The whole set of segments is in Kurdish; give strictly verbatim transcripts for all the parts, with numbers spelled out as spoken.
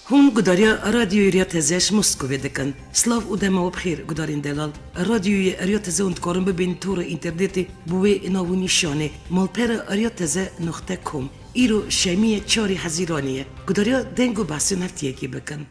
Hûn gudariya Radyoyê Riya Teze ji Moskovê dikin. Silav û dema we bi xêr, gudarên delal. Radyoyê Riya Teze hûn dikarin bibên tora înternetê bi wê nav û nîşanê: malpera riya teze noqte com. Îro şemiyê çarê Hezîranê ye. Gudariya deng û behsên heftiyekê bikin.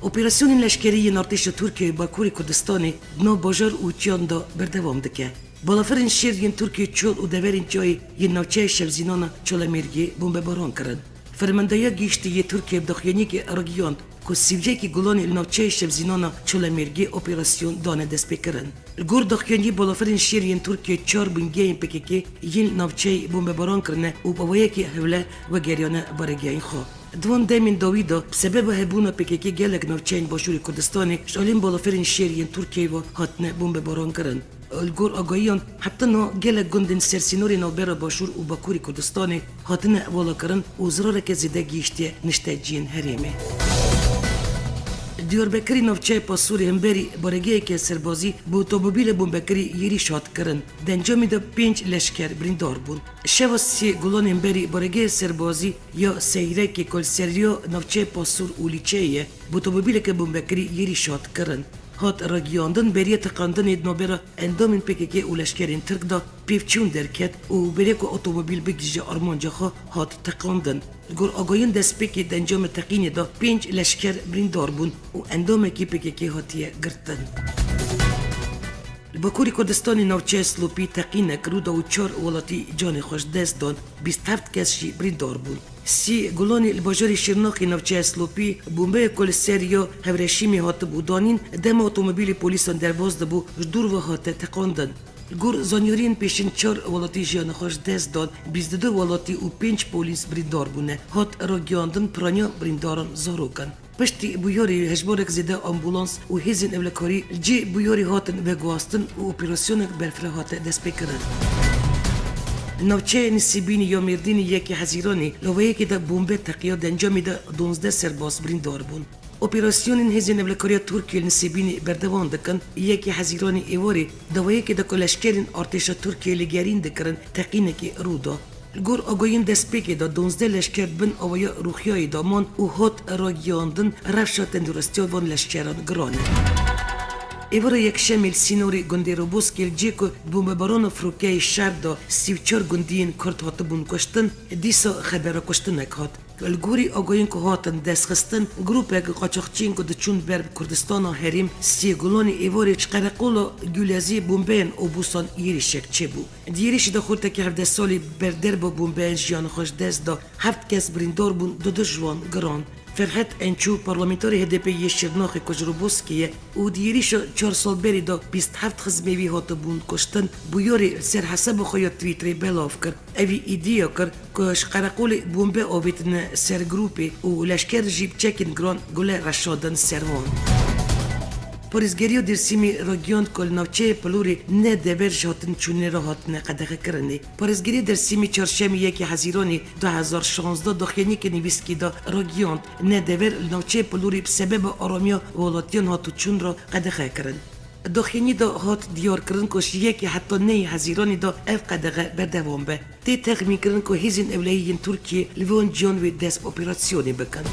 Operasyonên leşkerî yên artêşa Tirkiyeyê Bakurê Kurdistanê di nav bajar û çiyan de berdewam dike. Balafirên şêr yên Tirkiyê çol û deverên çiyayê yên navçeya şevzînana Çolemêrgê bombebaran kirin. Fermandeya Giştî yê Tirkiyê bi daxuyaniyekê ragihand ku sî û yekî gulanê li navçeya şevzînana Çolemêrgê operasyon dane destpêkirin. Li gor daxuyaniyê balafirên şêr yên Tirkiyê çar bingehên P K K yên li navçeyê bombebaran kirine û bi awayekî hewle vegeriyane baregehên xwe. Di wan demên dawî de, bi sebeba hebûna P K K gelek navçeyên Başûrê Kurdistanê ji aliyên balafirên şêr yên Tirkiyeyê ve hatine bombebaran kirin. Li gor agahiyan, heta niha gelek gundên sersînorê navbera Başûr û Bakurê Kurdistanê hatine valakirin û zirareke zêde gihiştiye nişteciyên herêmê. Diyarbekirê navçeya Pasûrê hemberî baregeheke serbazî bi otomobîlê bombekirî êrîş hat kirin. Di encamê de pênc leşker birîndar bûn. Şeva sê gulanên berî baregehê serbazî ya Seyrekê ku li ser riya navçeya Pasûr û Lîçeyê ye, bi otomobîleke bombekirî êrîş hat kirin. Hat ragihandin, beriya teqandinê di navbera endamên P K K û leşkerên Tirk de pêvçûn derket û beriya ku otomobîl bigihîje armanca xwe hat teqandin. Li gor agahiyên destpêkê di encamê teqînê de pênc leşker birîndar bûn û endamekî P K K hatiye girtin. Li Bakurê Kurdistanê navçeya Silopî teqînek rû da û çar welatî canê xwe ji dest dan, bîst heft kes jî birîndar bûn. Sî gulanê li bajarê Şirnaxê navçeya Silopî bombeya ku li ser ya Hevreşîmê hatibû danîn, dema otomobîlê polîsan derbas dibû, ji dûr ve hate teqandin. Li gor zanyariyên pêşîn çar welatî jiyana xwe ji dest dan, bîst û du welatî û pênc polîs birîndar bûne. Hat ragihandin, piraniya birîndaran zarok in. Piştî bûyerê hejmarek zêde ambulans û hêzên ewlekarî li cihê bûyerê hatin veguhastin û operasyonek berfireh hate destpêkirin. Li navçeyê Nisêbînê ya Mêrdînê yekê Hezîranê li awayekê de bombe teqiya, di encamê de duwazdeh serbaz birîndar bûn. Operasyonên hêzên ewlekariya Tirkiyê li Nisêbînê berdewam dikin. Yekê Hezîranê êvarê di awayekê de ku leşkerên artêşa Tirkiyê lêgerîn dikirin, teqînekê rû da. Li gor agahiyên destpêkê de duwazdeh leşker di bin awaya rûxiyayê de man û hat ragihandin, rewşa tenduristiya van leşkeran giran e. Êvara yekşemê li sînorê gundê Roboskê li cihê ku bombebarana firokeyê şer de sî û çar gundiyên Kurd hatibûn kuştin, dîsa xebera kuştinek hat. Li gorî agahiyên ku hatin destxistin, grûpek qaçaxçiyên ku diçûn ber bi Kurdistana herêm, sê gulanê êvarê ji qereqola Guleziyê bombeyên obûsan êrîşek çêbû. Di êrîşê de xortekî hevdeh salî ber derba bombeyan jiyana xwe ji dest da, heft kes birîndar bûn, du du ji wan giran. Ferhet Ençû, parlamenterê H D P yê Şirnaxê ku ji Roboskê ye û di êrîşa çar sal berê de bîst heft xizmê wî hatibûn kuştin, bûyerê li ser hesaba xwe ya Twitterê belav kir. Evî îdiya kir ku ji qereqolê bombe avêtine ser grûpê û leşker jî bi çekên giran gule reşandin ser wan. Parêzgeriya Dêrsimê ragihand ku li navçeyê Pilûrê neh dever ji hatinçûnê re hatine qedexekirinê. Parêzgeriya Dêrsimê çarşemê yekê Hezîranê du hezar şazdeh daxuyaniyeke nivîskî de ragihand, neh dever li navçeyê Pilûrê bi sebeba aramiya welatiyan hat û çûn re qedexe kirin. Daxuyaniyê de hat diyarkirin ku ji yekê heta nehê Hezîranê de ev qedexe berdewam be. Tê texmînkirin ku hêzên ewlehî yên Tirkiyê li van ciyan wê dest bi operasyonê bikin.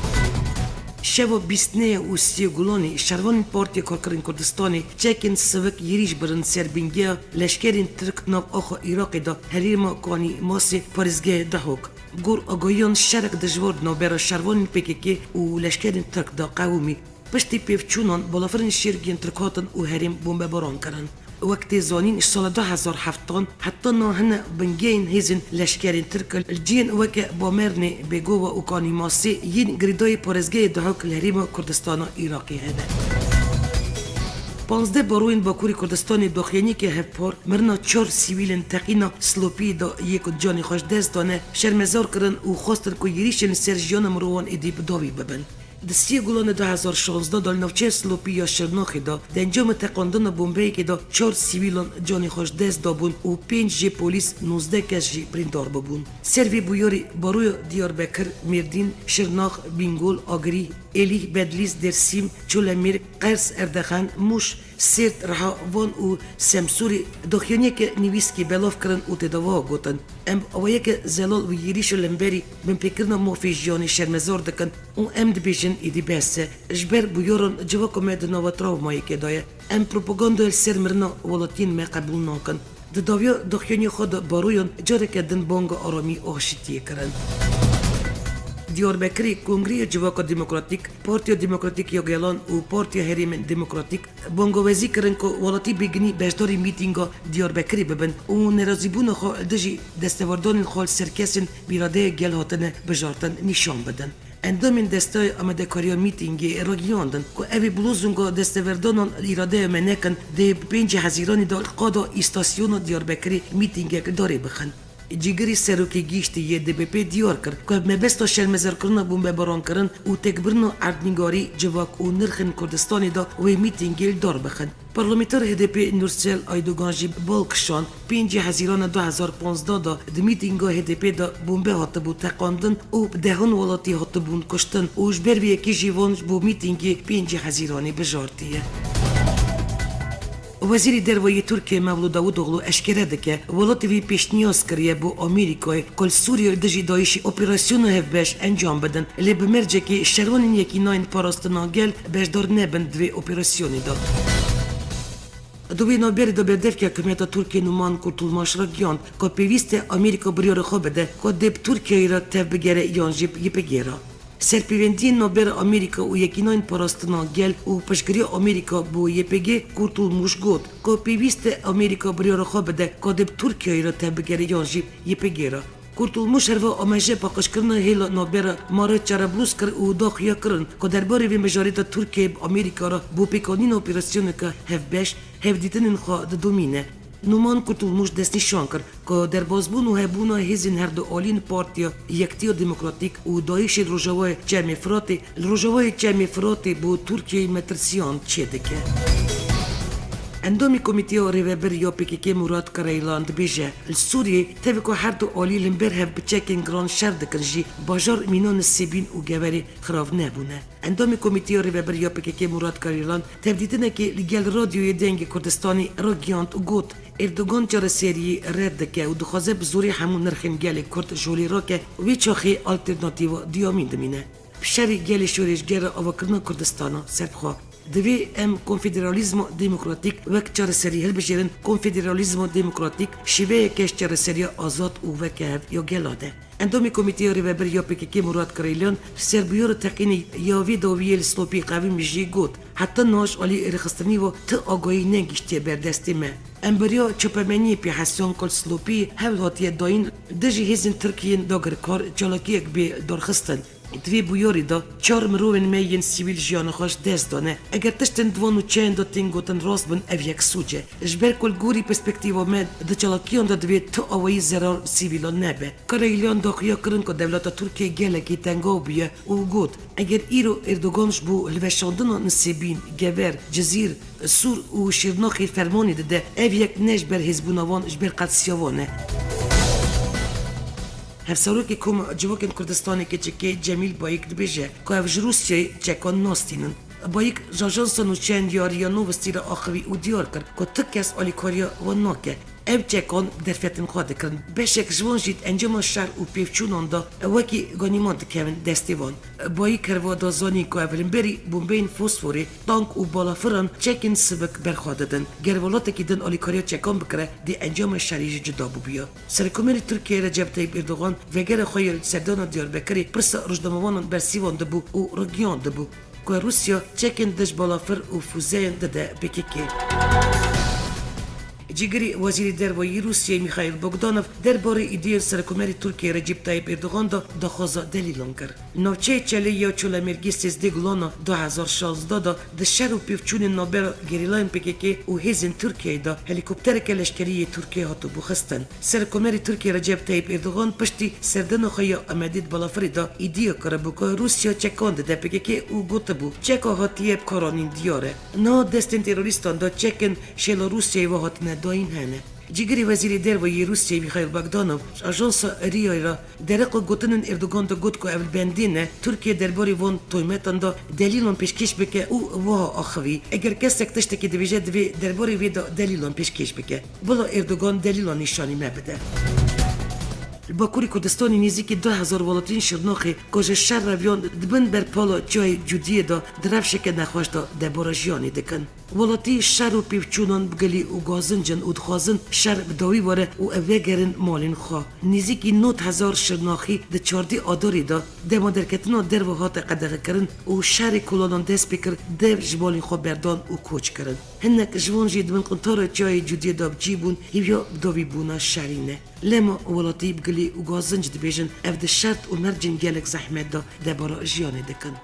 Şeva bîst nehê û sê Gulanê şervanên Partiya Karkerên Kurdistanê çekên sivik êrîş birin ser bingeya leşkerên Tirk nav axa Iraqê de herêma Kanî Masê parêzgehê Dihok. Gor agahiyan şerek dijwar di navbera şervanên P K K û leşkerên Tirk de qewimî. Piştî pêvçûnan, balafirên şêrgiyên Tirk hatin û herêm bombebaran kirin. Wek tê zanîn, ji sala du hezar heftan heta niha hene bingehên hêzên leşkerên Tirk li cihên weke Bamernê, Bêgova û Kanî Masê yên girêdayî parêzgehê Dihok li herêma Kurdistana Iraqê hene. Panzdeh baroyên Bakurê Kurdistanê daxuyaniyeke hevpar mirina çar sivîlên teqîna Silopiyê de yê ku canê xwe ji dest dane, şermezar kirin û xwestin ku êrîşên li ser jiyana mirovan êdî bi dawî bibin. Di siyê Gulana du hezar şazdeh de li navçeya Silopî ya Şirnaxê de di encamê teqandina bombeyekê de çar sivîlan canê xwe ji dest dabûn û pênc jê polîs, nozdeh kes jî birîndar bibûn. Ser vê bûyerê baroya Diyarbekir, Mêrdîn, Şirnax, Bîngol, Agirî, Êlih, Bedlîs, Dêrsîm, Çolemêrg, Qers, Erdexan, Mûş, Sêrt, Riha, Van û Semsûrê doxyaniyeke nivîskê belav kirin û tê de wiha gotin, Em awayeke zelal û yêrîş li hemberî binpêkirina mafê jiyanê şermezar dikin û em dibêjin êdî bes e. Ji ber bûyeran civaka me di nava trawmayekê de ye. Em propagandaya li ser mirina welatiyên me qebûl nakin. Di dawiya doxyaniya xwe de baroyan careke din banga aramî û aşîtiyê kirin. Diyarbekirê, Kongreya Civaka Demokratîk, Partiya Demokratîk ya Gelan û Partiya Herêmên Demokratîk bangawezî kirin ku welatî bêginî beşdarî mîtînga Diyarbekirê bibin û nerazîbûna xwe li dijî destewerdanên xwe li ser kesên bi îradeya gel hatine bijartin nîşan bidin. Endamên Desteya Amadekariya Mîtîngê ragihiyandin ku ev ê bilozunga destewerdanan li îradeya me nekin, dê bi pêncî Hezîranê de li qada îstasyona Diyarbekirê mîtîngek darê bixin. Cîgirî Serokê Giştî yê D B P diyar kir ku mebesta şermezarkirina bombebarankirin û têkbirina erdnîgarî, civak û nirxên Kurdistanê de wê mîtîngê li dar bixin. Parlamenter H D P Nursel Aydogan jî bal kişand, pêncî Hezîrana du hezar panzdeh de di mîtînga H D P de bombe hatibû teqandin û bi dehan welatî hatibûn kuştin û ji ber vê yekê jî van ji bo mîtîngê pêncî Hezîranê bijartiye. Wezîrê Derve yê Tirkiyê Mevlût Davûtoglu eşkere dike, welatê wî pêşniyaz kiriye bo Amerîkayê ku li Sûriyê li dijî DAIŞ'ê operasyona hevbeş encam bidin, lê bi mercekê şervanên Yekînayên Parastina Gel beşdar nebin di vê operasyonê de. Di wê navberê de berdevkê hikûmeta Tirkiyê Numan Kurtulmuş ragihand ku pêwîst e Amerîka biryara xwe bide ku dê bi Tirkiyeyê re tevbigere yan jî bi Y P G re. Serpêvendiyên navbera Amerîka û Yekînayên Parastina Gel û piştgiriya Amerîka bo Y P G Kurtulmuş got ku pêwîst e Amerîka biryara xwe bide ku dê bi Tirkiyeyê re tevbigere yan jî Y P G re. Kurtulmuş herva amaje paqijkirina hêla navbera Mare Çareblûs kir û da xuya kirin ku derbarê vê mijarê de Tirkiye bi Amerîka re bo pêkanîna operasyoneke hevbeş hevdîtinên xwe didomîne. Numan Kurtulmuş destnîşan kir ku derbasbûn û hebûna hêzên herdu aliyên Partiya Yektiya Demokratîk û DAIŞ'ê li Rojavayê Çemê Firatê, li Rojavayê Çemê Firatê bo Tirkiyeyê metirsiyan çêdike. Endamê Komîteya Rêvebir ya P K K Murat Karaylan dibêje, li Sûriyê tevî ku herdu alî li hember hev bi çekên giran şer dikin jî, bajar mîna Nisêbîn û Geverê xirav nebûne. Endamê Komîteya Rêvebir ya P K K Murat Karaylan tevdîtinekê li gel Radyoyê Dengê Kurdistanê ragihand û got, Erdogan çareseriyê red dike û dixwaze bi zorê hemû nirxên gelê Kurd ji holê rake, wê çaxê alternatîva diyamîn dimîne. Bi şerê gelê şoreşger re avakirina Kurdistana serbixwe. Divê em konfederalîzma demokratîk wek çareserî hilbijêrin, konfederalîzma demokratîk şêweyeke ji çareseriya azad û wekehev ya gela de. Endamê Komîteya Rêvebir ya P K K Murat Karaylan li ser bûyera teqînê ya vê dawiyê li Silopî qevîm jî got, Heta niha ji alî rêxistinî ve ti agahî negihîştiye ber destê me. Em beriya çapemeniyê pê hesiyan ku li Silopî hewl hatiye dayîn dijî hêzên Tirk yên dagirkar çalakiyek bê darxistin. Di vê bûyerê de çar mirovên me yên sivîl jiyana xwe ji dest dane. Eger tiştên di van nûçeyan de tên gotin rast bin, ev yek sûc e. Ji ber ku li gorî perspektîfa me di çalakiyan de divê tu awayî zerar sivîlan nebe. Karaylan daxuya kirin ku dewleta Tirkiyê gelekî tengav bûye û got, Eger îro Erdogan ji bo hilweşandina Nisêbîn, Gever, Cizîr, Sûr û Şirnexê fermanê dide, ev yek ne ji ber hêzbûna wan, ji ber qedsiya wan e. Hevserokê Koma Civakên Kurdistanê Keçikê Cemîl Bayik dibêje ku ev ji Rûsyayê çekan nastînin. Bayik ji ajansa nûçeyan ya Riya Novosti re axivî û diyar kir ku tu kes alîkariya wan nake. Ev çekan bi derfetên xwe dikirin. Beşek ji wan jî di encama şer û pêvçûnan de wekî ganîman dikevin destê wan. Bayik herva da zanîn ku ev hemberî bombeyên fosforê, tank û balafiran çekên sivik berxwe didin. Ger welatekî din alîkariya çekan bikire, dê encama şerî jî cuda bûbûya. Serokkomarê Tirkiyeyê Recep Tayyip Erdogan vegera xwe ya li serdana Diyarbekirê pirsa rojnamevanan bersivandibû û ragihiyandibû ku Rûsya çekên dij balafir û fûzeyan dide P K K. Cîgirî Wezîrê Derve yê Rûsyayê Mîxaîl Bogdanov derbarê îdiyên Serokkomarê Tirkiyeyê Recep Tayyip Erdogan de daxwaza delîlan kir. Navçeyê Çelê ya Çolemêrgê sêzdeh Gulana du hezar şazdeh de di şer û pêvçûnên navbera gerîlayên P K K û hêzên Tirkiyeyê de helîkoptereke leşkerî yê Tirkiyeyê hatibû xistin. Serokkomarê Tirkiyê Recep Tayyip Erdogan piştî serdana xwe ya Amedê di balafirê de îdiya kiribû ku Rûsya çekan dide P K K û gotibû, Çeka hatiye bi karanîn diyar e. Niha destên terorîstan de çekên şêla Rûsyayê ve hatine dayîn hene. Cîgirê Wezîrê Derve yê Rûsyayê Mîxaîl Bogdanov ji ajansa RIAyê re dereqa gotinên Erdogan de got ku ew li bendê ne Tirkiye derbarê van tohmetan de delîlan pêşkêş bike û wiha axivî, eger kesek tiştekê dibêje, divê derbarê wê de delîlan pêşkêş bike. Bila Erdogan delîlan nîşanî me bide. Li Bakurê Kurdistanê nêzîkî du hezar welatiyên Şirnaxê ku ji şer re viyan di bin berpala çiyayê Cûdiyê de di rewşeke nexweş de debara jiyanê dikin. Welatî şer û pêvçûnan bi gilî û gazinc in û dixwazin şer bi dawî were û ev vegerin malên xwe. Nêzîkî nod hezar Şirnaxî di çardeh Adarê de dema derketina derve hate qedexekirin û şerê kolanan dest pê kir, dev ji malên xwe berdan û koç kirin. Hinek ji wan jî di bin qintara çiyayê Cûdiyê de bi cî bûn, hêviya bi dawîbûna şerî ne. Lema welatî bi gilî û gazinc dibêjin, ev di şert û mercên gelek zehmet de debara jiyanê dikin.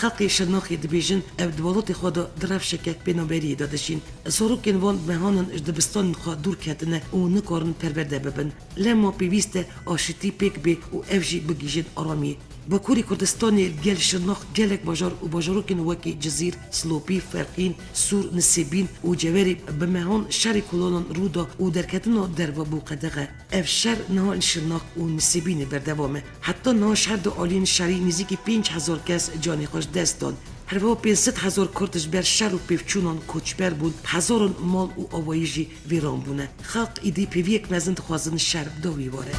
Xelkê Şirnaxê dibêjin, ev di welatê xwe de di rewşeke pênaberiyê de dijîn. Zarokên wan bi mehan in ji dibistanên xwe dûr ketine û nikarin perwerde bibin. Lema pêwîst e aşitî pêk bê û ev jî bigihîjin aramiyê. Bakurê Kurdistanê li gel Şirnax gelek bajar û bajarokên wekî Cizîr, Silopî, Ferqîn, Sûr, Nisêbîn û Cewerî bi mehan şerê kolanan rû da û derketina derve bû qedexe. Ev şer niha li Şirnax û Nisêbînê berdewam e. Heta niha ji her du aliyên şerî nêzîkî pênc hezar kes canê xwe ji dest dan. Her wiha pênc sed hezar Kurd ji ber şer û pêvçûnan koçber bûn, bi hezaran mal û avayî jî vêran bûne. Xelk êdî pêviyek mezin dixwazin şer bi dawî were.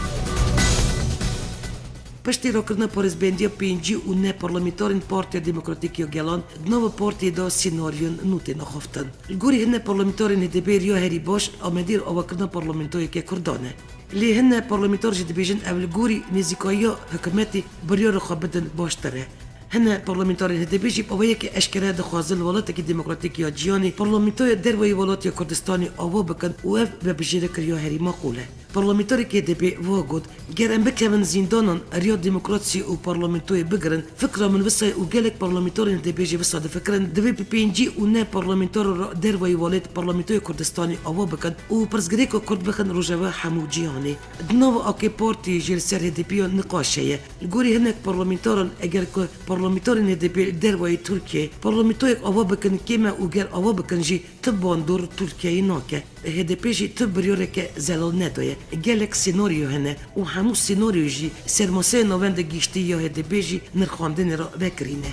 Piştî rakirina parêzbendiya pêncî û neh parlamenterên Partiya Demokratîk ya Gelan, di nava partiyê de senaryoyên nû tên axaftin. Li gorî hinek parlamenterên H D P riya herî baş Amedê avakirina parlamentoyeke Kurdan e. Lê hinek parlamenter jî dibêjin ev li gorî nêzîkayiya hikûmetê biryara xwe bidin baştir e. Hinek parlamenterên H D P jî bi awayekî eşkere dixwazin li welatekî demokratîk ya cîhanê parlamentoya derveyî welatiya Kurdistanê ava bikin û ev vebijêrek riya herî maqûl e. Parlamenterekî H D P wiha got, ger em bikevin zîndanan, riya demokrasiyê û parlamentoyê bigirin, fikra min wisa ye û gelek parlamenterên H D P jî wisa difikirin, divê bi pêncî û neh parlamenteran re derveyî welêt parlamentoya Kurdistanê ava bikin û pirsgirêka Kurd bixin rojeva hemû cîhanê. Di nava A K Partiyê jî li ser H D P ya niqaş heye. Li gorî hinek parlamenteran, eger ku parlamenterên H D P li derveyî Tirkiyeyê parlamentoyek ava bikin kêm e û ger ava bikin jî tu bandor Tirkiyeyê nake. H D P jî tu biryareke zelal nedaye. Gelek senaryo hene û hemû senaryo jî sermaseyê navenda giştî ya H D P jî nirxandinê re vekirî ne.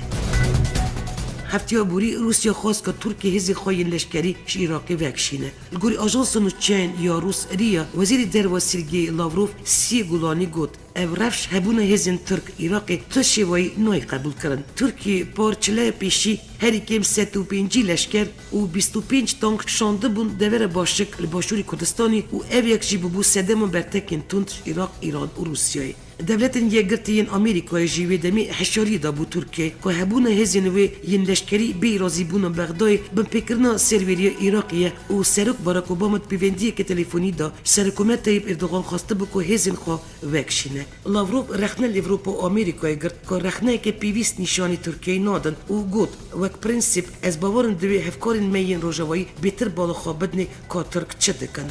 Hefteya borî Rûsya xwest ku Tirkiye hêzên xwe yên leşkerî ji Iraqê vekişîne. Li gorî ajansa nûçeyên ya Rûs RIA, Wezîrê Derve Sergey Lavrov siyê Gulanî got, ev rewş hebûna hêzên Tirk Iraqê tu şêweyî nayê qebûlkirin. Tirkiyê par çile pêşî herî kêm sed û pêncî leşker û bîst û pênc tank şandibûn devera Başik li başûrê Kurdistanê û ev yek jî bûbû sedema bertekên tund ji Iraq, Îran û Rûsyayê. Dewletên Yekgirtî yên Amerîkayê jî wê demê hişyariyê dabû Tirkiyeyê ku hebûna hêzên wê yên leşkerî bêyî razîbûna Bexdayê binpêkirina serwêriya Iraqê ye û Serok Barack Obama di pêvendiyeke telefonî de ji Serokkomer Tayyip Erdogan xwestibû ku hêzên xwe vekişîne. Lavrov rexne li Ewropa û Amerîkayê girt ku rexneyeke pêwîst nîşanî Tirkiyeyê nadin û got, wek prensîp, ez bawer im divê hevkarên me yên rojavayî bêtir bala xwe bidinê ka Tirk çi dikin.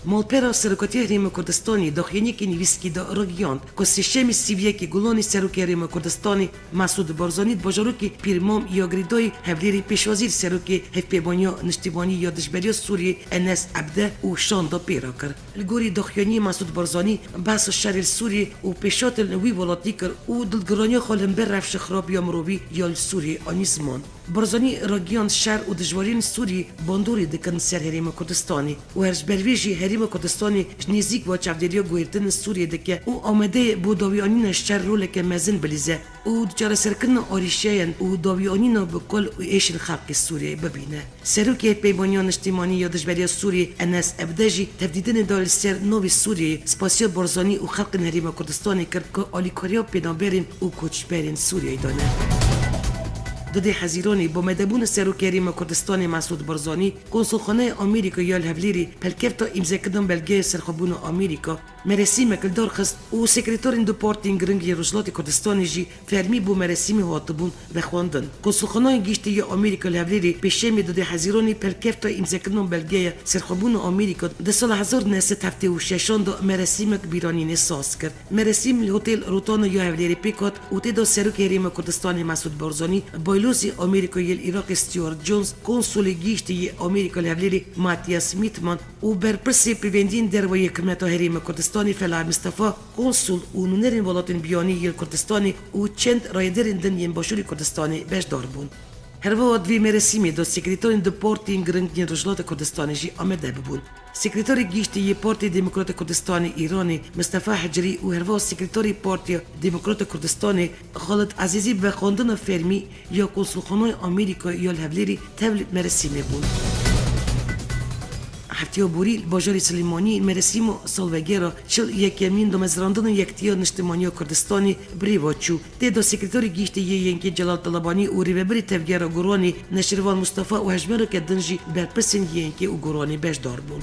Malpera Serokatiya Herêma Kurdistanê daxuyaniyekî nivîskî de ragihand ku sêşemê sî û yekê Gulanê Serokê Herêma Kurdistanê Mesûd Barzanî di bajarokê Pîrmam ya Girêdayî hevlêrî pêşwazî li Serokê Hevpeymaniya Niştimanî ya Dijberiya Sûriyê Enes Ebde û şanda pê re kir. Li gorî daxuyaniyê Mesûd Barzanî behsa şerê li Sûriyê û pêşhatin wî welatî kir û dilgiraniya xwe li hember rewşa xirab ya mirovî ya li Sûriyê anî ziman. Barzanî ragihand şer û dijwariyên Sûriyê bandorê dikin ser Herêma Kurdistanê û her ji ber vê jî Herêma Kurdistanê ji nêzîk ve çavdêriya guhertinên Sûriyê dike û amade ye bo dawîanîna şer roleke mezin bilîze û di çareserkirina arîşeyan û dawîanîna bi kul û êşên xelkê Sûriyeyê bibîne. Serokê Hevpeymaniya Niştimanî ya Dijberiya Sûriyê Enes Ebde jî tevdîtinê da li ser navê Sûriyeyê spasiya Barzanî û xelkên Herêma Kurdistanê kir ku alîkariya pênaberên û koçberên Sûriyeyê dane. Dudê Hezîranê bi amadebûna Serokê Herêma Kurdistanê Mesûd Barzanî, Konsulxaneya Amerîka ya li Hevlêrê pelkefta îmzekirina belgeya serxwebûna Amerîka, merasîmek li dar xist û sekreterên du partiyên giring yên Rojhilatê Kurdistanê jî fermî bo merasîmê hatibûn vexwendin. Konsulxanayên Giştî ya Amerîka li Hevlêrê pêşemê dudê Hezîranê pelkefta îmzekirina belgeya serxwebûna Amerîka di sala hezar neh sed heftê û şeşan de merasîmek bîranînê saz kir. Merasîm li Hotel Rotana ya Hevlêrê pêk hat û tê de Serokê Herêma Kurdistanê Mesûd Barzanî Lûsî Amerîka yê li Iraqê Stuart Jones, konsulê gihîştî yê Amerîka li Hevlêrê Mathias Mittman û berpirsê pêvendiyên derve yê Hikûmeta Herêma Kurdistanê Felay Mistefa, konsul û nûnerên welatên biyanî yên Kurdistanê û çend rayedarên din yên Başûrê Kurdistanê beşdar bûn. Herweha di vê merasîmê de sekreterên du partiyên giring yên Rojhilata Kurdistanê jî amade bibûn. Sekreterê Giştî yê Partiya Demokrata Kurdistanê Îranê Mistefa Hicrî û herweha Sekreterê Partiya Demokrata Kurdistanê Xalid Ezîzî bi veqandina fermî ya Konsulxanayê Amerîka ya li Hevlêrê tevlî merasîmê bûn. Hefteya borî li bajarê Silêmaniyê merasîma salvegera çil yekemîn damezrandina Yekitiya Niştimaniya Kurdistanê bi rê ve çû. Tê de Sekreterê Giştî yê YNKê Celal Talabanî û Rêvebirê Tevgera Goranê Neşirvan Mustafa û hejmareke din jî berpirsên YNKê û Goranê beşdar bûn.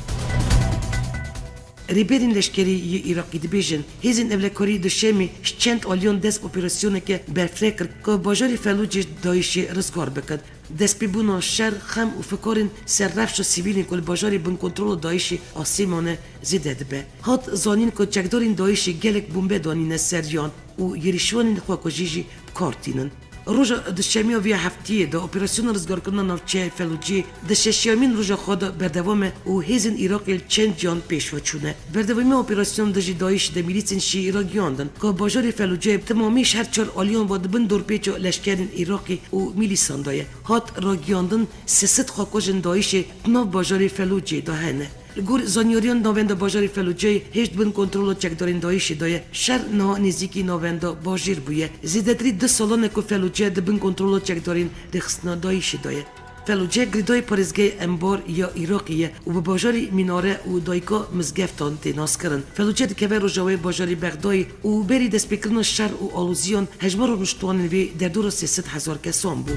Rêberên leşkerî yê Iraqî dibêjin, hêzên ewlekarî Duşemê ji çend aliyan dest bi operasyoneke berfireh kir ku bajarê Felûcê ji DAIŞê rizgar bikin. Destpêbûna şer, xem û fikarên ser rewşa sivîlên ku li bajarê bin kontrola DAIŞê asê mane zêde dibe. Hat zanîn ku çekdarên DAIŞê gelek bombe danîne ser yan û êrîşvanên xwekujî jî bi kar tînin. Roja duşemî ya vê heftiyê de operasyona rizgarkirina navçeya Felûciyê di şeşyamîn roja xwe de berdewam e û hêzên Iraqê li çend ciyan pêş ve çûne. Berdewamiya operasyon dijî DAIŞ de mîlîsên Şîî ragihiyandin ku bajarê Felûciyê bi temamî ji her çar aliyan ve di bin dorpêça leşkerên Iraqê û mîlîsan de ye. Hat ragihiyandin sê sed xwekujên DAIŞê di nav bajarê Felûciyê de hene. Li gor zanyariyan navenda bajarê Felûciyê hêj di bin kontrola çekdarên DAIŞê de ye. Şer niha nêzîkî navenda bajêr bûye. Zêdetirî du salan e ku Felûciye di bin kontrola çekdarên rêxistina DAIŞê de ye. Felûciye girêdayî parêzgehê Enbar ya Iraqê ye û bi bajarê Mînare û dayika mizgeftan tê naskirin. Felûciye dikeve rojavayê bajarê Bexdayê û berî destpêkirina şer û aloziyan hejmara rûniştwanên vê derdora sê sed hezar kesan bû.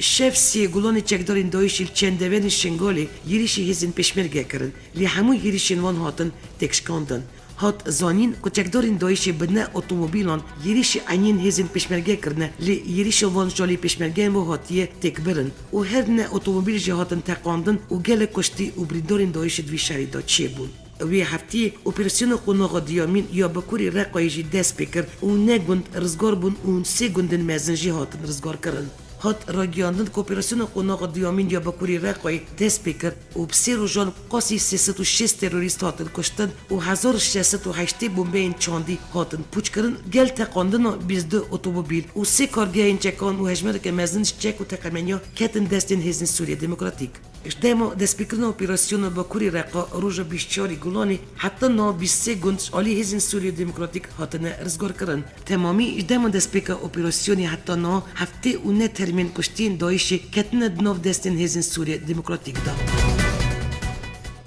Şev sê gulanê çekdarên DAIŞê li çend deverên Şingalê yêrîşî hêzên pêşmerge kirin, lê hemû yêrîşên wan hatin têkşikandin. Hat zanîn ku çekdarên DAIŞê bi ne otomobîlan yêrîşî eynîn hêzên pêşmerge kirine, lê yêrîşa wan ji alî pêşmergeyan ve hatiye têkbirin û her ne otomobîl jî hatin teqandin û gelek kuştî û birîndarên DAIŞê di vî şerî de çêbûn. Wê heftiyê operasyona qonaxa duyemîn ya Bakurê Reqayê jî dest pê kir û neh gund rizgar bûn û sê gundên mezin jî hatin rizgarkirin. Hat ragihiyandin ku operasyona qonaxa duyemîn ya Bakurê Reqayê dest pê kir û bi sê rojan qasî sê sed û şêst terorîst hatin kuştin û hezar û şeş sed û heştê bombeyên çandî hatin pûçkirin, gel teqandina bîst du otomobîl û sê kargehên çekan û hejmareke mezin ji çek û teqemeniya ketin destên Hêzên Sûriya Demokratîk. Ji dema destpêkirina operasyona Bakurê Reqa roja bîst û çarê Gulanê heta niha bîst û sê gund ji alî Hêzên Sûriya Demokratîk hatine rizgarkirin. Temamî ji dema destpêka operasyonê heta niha heftê û neh termên kuştiyên DAIŞê ketine di nav destên Hêzên Sûriya Demokratîk de.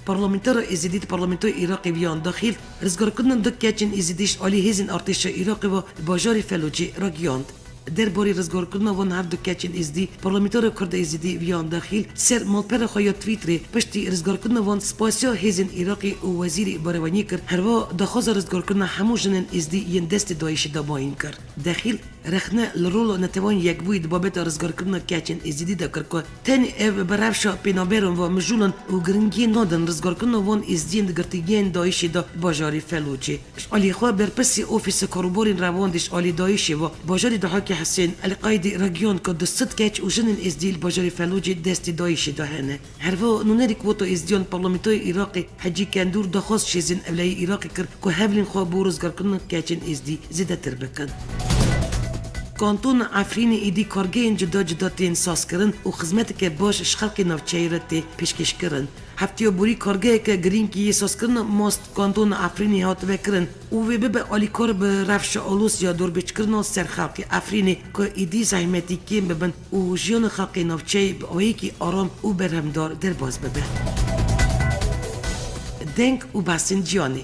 Parlamentera Êzidî di Parlamentoya Iraqê Viyan Daxîl rizgarkirina du keçên Êzidî ji alî hêzên artêşa Iraqê ve li bajarê Felûcê ragihand. Derbarê rizgarkirina van her du keçên Êzidî, Parlamentera Kurd Êzidî Viyan Daxîl ser malpera xwe ya Twitterê piştî rizgarkirina van spasiya hêzên Iraqê û Wezîrê Barevaniyê kir, herwiha daxwaza rizgarkirina hemû jinên Êzidî yên destê DAIŞê de mayîn kir. Dexîl rexne li rola Netewên Yekbûyî di babeta rizgarkirina keçên Êzidî de kir ku tenê ev bi rewşa pênaberan ve mijûl in û giringiyê nadin rizgarkirina van Êzidiyên di girtîgehên DAIŞê de bajarê Felûcê. Ji alî xwe berpirsê Ofîsa Karûbarên Revandê ji alî DAIŞê ve bajarê Dihakê Husên El-Qaydî ragihand ku du sed keç û jinên Êzidî li bajarê Felûcê destê DAIŞê de hene. Herwiha nûnerê Kwota Êzidiyan Parlamentoya Iraqê Hecî Kendûr daxwaz ji hêzên ewleyê Iraqê kir ku hevlên xwe bo rizgarkirina keçên Êzidî zêdetir bikin. Kantona Efrînê êdî kargehên cuda cuda tên sazkirin û xizmeteke baş ji xelkê navçeyê re tê pêşkêşkirin. Hefteya borî kargeheke girîng yê sazkirina mast kantona Efrînê hat vekirin û wê bibe alîkar bi rewşa aloz ya dorbêçkirina ser xelkê Efrînê ku êdî zehmetî kêm bibin û jiyana xelkê navçeyê bi awayekî aram û berhemdar derbas bibe. Deng û behsên ciyanê.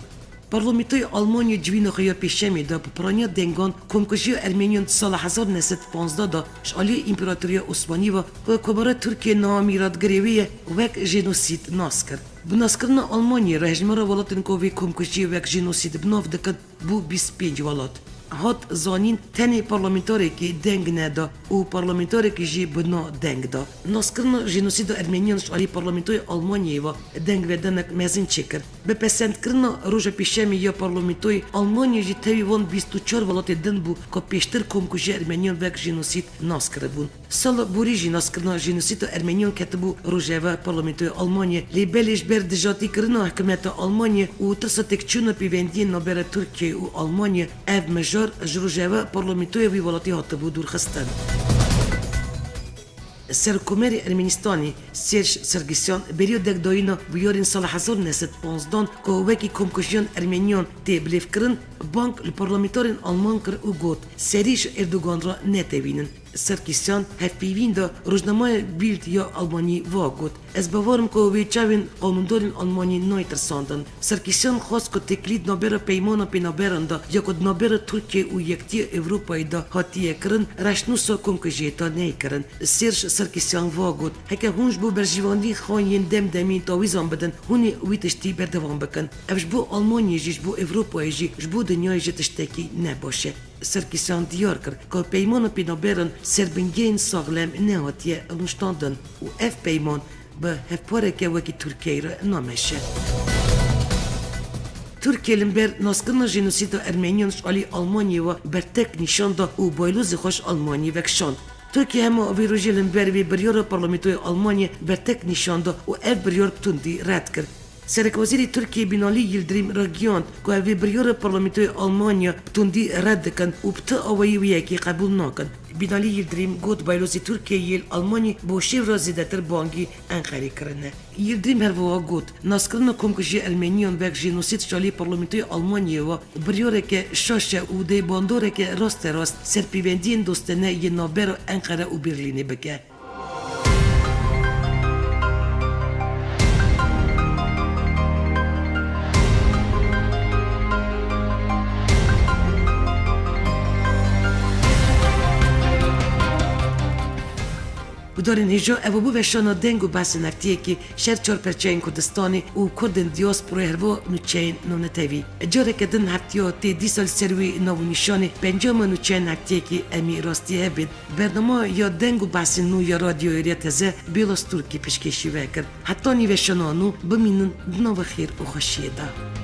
Parlamentoya Almanya civîna xwe ya pêşemê de bi piraniya dengan komkujiya Ermeniyan di sala hezar neh sed panzdeh de ji aliyê Împaratoriya Osmanî ve ku Komara Tirkiye niha mîratgirê wê ye, wek jenosîd nas kir. Bi naskirina Almanyayê re hejmara welatên ku vê komkujiyê wek jenosîd bi nav dikin bû bîst pênc welat. Hat zanîn, tenê parlamentarekî deng neda û parlamentarekî jî bi na deng da. Naskirina jenosîda Ermeniyan ji alî parlamentoyê Almanyayê ve dengvedanek mezin çêkir. Bi pesendkirina roja pêşemê ya parlamentoyê Almanyayê jî tevî van bîst û çar welatê din bû ku pêştir komkujiya Ermeniyan wek jenosîd nas kiribûn. Sala borî jî naskirina jenosîda Ermeniyan ketibû rojeva parlamentoya Almanyê, lê belê ji ber dijatîkirina hikûmeta Almanyê û tirsa têkçûna pêvendiyên navbera Tirkiye û Almanyê ev mijar ji rojeva parlamentoya wî welatî hatibû dûrxistin. Serokkomarê Ermenistanê Serj Sarkisyan beriya dengdayîna bûyerên sala hezar neh sed panzdan ku wekî komkujiyan Ermeniyan tê bilêvkirin, bang li parlamenterên Alman kir û got, serî ji Erdogan re netewînin. Sarkisyan hevpeyvîn da rojnameya Bild ya Almanî va got, ez bawer im ku wê çavên qanûndarên Almanî nayê tirsandin. Sarkisyan xwest ku têkilî di navbera peymana pênaberan de ya ku di navbera Tirkiye û Yektiya Ewropayê de hatiye kirin, reşnûsa komkujiyê ta neyê kirin. Serj Sarkisyan va got, heke hûn ji bo berjîvandî xan yên demdemî tawîzan bidin, hûn ê wî tiştî berdewam bikin. Ev ji bo Almanyayê jî, ji bo Ewropayê jî, ji bo dinyayê jî tiştekî ne baş e. Sarkisyan diyar kir ku peymana pênaberan ser bingehên saxlem nehatiye rûniştandin û ev peyman bi hevpareke wekî Tirkiyeyê re nameşe. Tirkiye li ber naskirina jenosîda Ermeniyan ji alî Almanyayê ve bertek nîşan da û baylozê xwe ji Almanyayê vekişand. Tirkiye hema vê rojê li ber vê biryara Parlamentoya Almanyê bertek nîşan da û ev biryar bi tundî red kir. Serekwezîrê Tirkiyê Binalî Yildirim ragihand ku ev vê biryara Parlamentoya Almanya bi tundî red dikin û bi ti awayî wê yekê qebûl nakin. Binalî Yildirim got, baylozê Tirkiyeyê li Almanyê bo şêv re zêdetir bangî Enqerê kirine. Yildirim her wiha got, naskirina komkujiya Ermeniyan wek jenosîd ji alî Parlamentoya Almanyayê ve biryareke şaş e û dê bandoreke rasterast ser pêvendiyên dostane yên navbera Enqere û Berlînê bike. Gudarên hêja, ev bû veşana deng û behsên heftiyekê ji her çar perçeyên Kurdistanê û Kurdên diyasporayê herwiha nûçeyên navnetewî. Careke din heftiya tê dîsa li ser wê nav û nîşanê pencama nûçeyên heftiyekê em ê rastî hev bên. Bernama ya deng û behsên nû ya Radyoya Rêya Teze Bêla Stûrkî pêşkêşî we kir. Heta nîveşana nû bimînin di nava xêr û xweşiyê de.